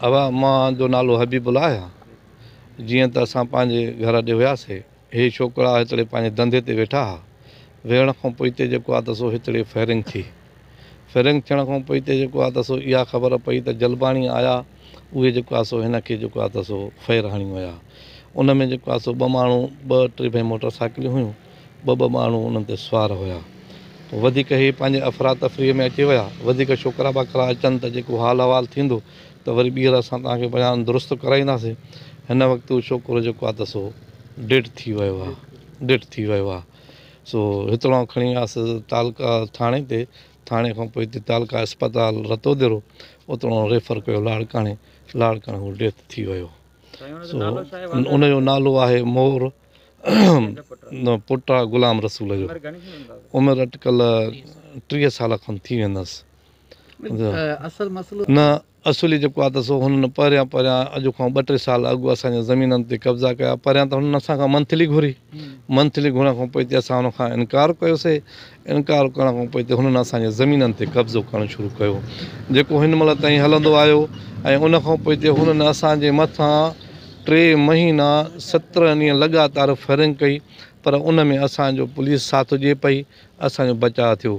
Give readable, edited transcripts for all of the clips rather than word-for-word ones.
ابا مان جو نالو حبيب الله آهي. جيئن ته اسان پنهنجي گهر ڏي هياسي، هي ڇوڪرا هتڙي پنهنجي ڌنڌي تي ويٺا ها. ويهڻ کان پوئتي جيڪو آ ته سو هتڙي فائرنگ ٿي. فائرنگ ٿيڻ کان پوئتي جيڪو آ ته سو اها خبر پئي ته جلباڻي آيا، اهي جيڪو آ سو هن کي جيڪو آ ته سو فائر هڻي ويا. ان ۾ جيڪو آ سو ٻه ماڻهو، ٻه ٽي ڀئي موٽر سائيڪلون هيون، ٻه ٻه ماڻهو انهن تي سوار هيا. پوء وڌيڪ هي پنهنجي افراتفريء ۾ اچي ويا. وڌيڪ ڇوڪرا ٻاڪرا اچن ته جيڪو حال احوال ٿيندو ته وري ٻيهر اسان توهان کي بيان درست ڪرائينداسين. هن وقت اهو ڇوڪرو جيڪو آهي ته سو ڊيڊ ٿي ويو آهي. ڊيڊ ٿي ويو آهي. سو هتڙان کڻي وياسين تعلقه ٿاڻي تي. ٿاڻي کان پوء هتي تعلقه اسپتال رتوديرو، اتڙان ريفر ڪيو لاڙڪاڻي. لاڙڪاڻي هو ڊيٿ ٿي ويو. سو ان جو نالو آهي مور پٽ آ غلام رسول جو. عمر اٽڪل 30 سال کن ٿي ويندس. نه اصولي جيڪو آ ته سو هنن پهريان پهريان اڄ کان ٻه ٽي سال اڳ اسان جي زمينن تي قبضا ڪيا. پهريان ته هنن اسان کان منٿلي گهري. منٿلي گهرڻ کان پوء اسان هن کان انڪار ڪيوسي. انڪار ڪرڻ کان پوء هنن اسان جي زمينن تي قبضو ڪرڻ شروع ڪيو، جيڪو هن مهل تائين هلندو آيو. ۽ ان کان پوء هنن اسان جي مٿان 3 مهينا 17 ڏينهن لڳاتار فائرنگ ڪئي، پر ان ۾ اسان جو پوليس ساٿ ڏئي پئي، اسان جو بچاء ٿيو.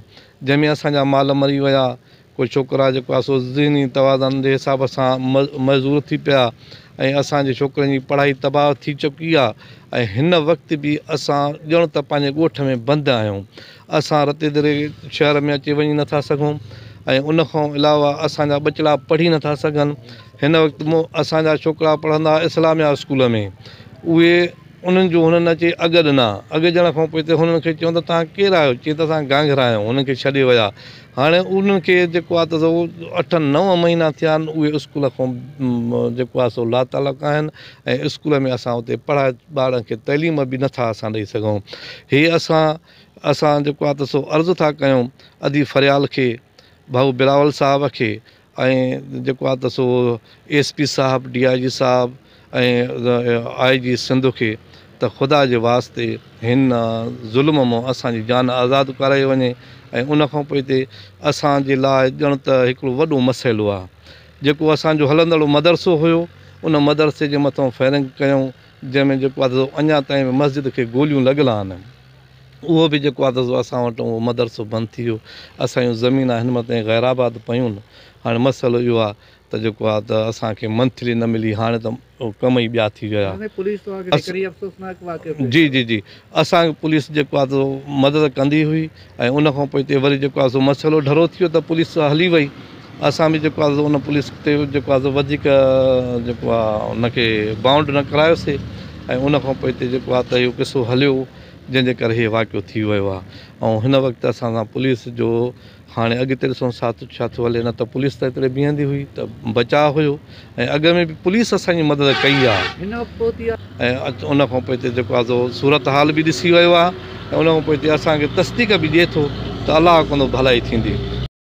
جنهن ۾ اسان جا مال مري ويا، ڪو ڇوڪرا جيڪو آهي سو ذهني توازن جي حساب سان معذور ٿي پيا ۽ اسان جي ڇوڪرن جي پڙهائي تباهه ٿي چڪي آهي. ۽ هن وقت به اسان ڄڻ ته پنهنجي ڳوٺ ۾ بند آهيون. اسان رتيديري شهر ۾ اچي وڃي نٿا سگهون ۽ ان کان علاوه اسان جا ٻچڙا پڙهي نٿا سگهن. هن وقت اسان جا ڇوڪرا پڙهندا اسلاميه اسڪول ۾، اهي انهن جو هنن اچي اڳ ڏنا. اڳ ڏيڻ کان پوء هنن کي چيون ته توهان ڪير آهيو؟ چي ته اسان گانگهرا آهيون. هنن کي ڇڏي ويا. هاڻي انهن کي جيڪو آهي ته 8 9 مهينا ٿيا آهن، اهي اسڪول کان جيڪو آهي سو لاتعلق آهن ۽ اسڪول ۾ اسان اتي پڙهائي ٻارن کي تعليم به نٿا اسان ڏئي سگهون. هي اسان اسان جيڪو آهي ته سو عرض ٿا ڪيون ادي فريال کي، ڀائو بلاول صاحب کي ۽ جيڪو آهي ته سو ايس پي صاحب، ڊي I جي صاحب ۽ آء جي سنڌ کي ته خدا جي واسطي هن ظلم مان اسان جي جان آزاد ڪرائي وڃي. ۽ ان کان پوء هتي اسان جي لاء ڄڻ ته هڪڙو وڏو مسئلو آهي. جيڪو اسان جو هلندڙ مدرسو هيو، ان مدرسي جي مٿان فائرنگ ڪيائون، جنهن ۾ جيڪو آهي ته اڃا تائين به مسجد کي گوليون لڳل آهن. اهو به جيڪو آهي ته اسان وٽ اهو مدرسو بند ٿي ويو. اسان جون زمينان هن مهل تائين غير آباد پيون. هاڻي مسئلو اهو آهي ته جيڪو آهي ته اسان کي منٿلي نه ملي. هاڻي ته ڪم ئي ٻيا ٿي ويا. جي جي جي اسان کي پوليس جيڪو آهي ته مدد ڪندي هئي ۽ ان کان پوء هتي وري جيڪو آهي سو مسئلو ڍرو ٿي ويو ته پوليس هلي وئي. اسان به جيڪو آهي ان پوليس تي جيڪو آهي وڌيڪ جيڪو آهي ان کي بائونڊ نه ڪرايوسي ۽ ان کان پوء هتي جيڪو آهي ته اهو قصو هليو، جنهن جي ڪري هي واقعو ٿي ويو آهي. ۽ هن وقت اسان سان پوليس جو هاڻي اڳتي ڏسون ساٿ ڇا ٿو هلي، نه ته پوليس ته هتڙي بيهندي هئي ته بچاء هيو ۽ اڳ ۾ به پوليس اسان جي مدد ڪئي آهي. ۽ ان کان پوء هتي جيڪو آهي سو صورت حال به ڏسي ويو آهي ۽ ان کان پوء هتي اسان کي تصديق به ڏئي ٿو ته الله ڪندو ڀلائي ٿيندي.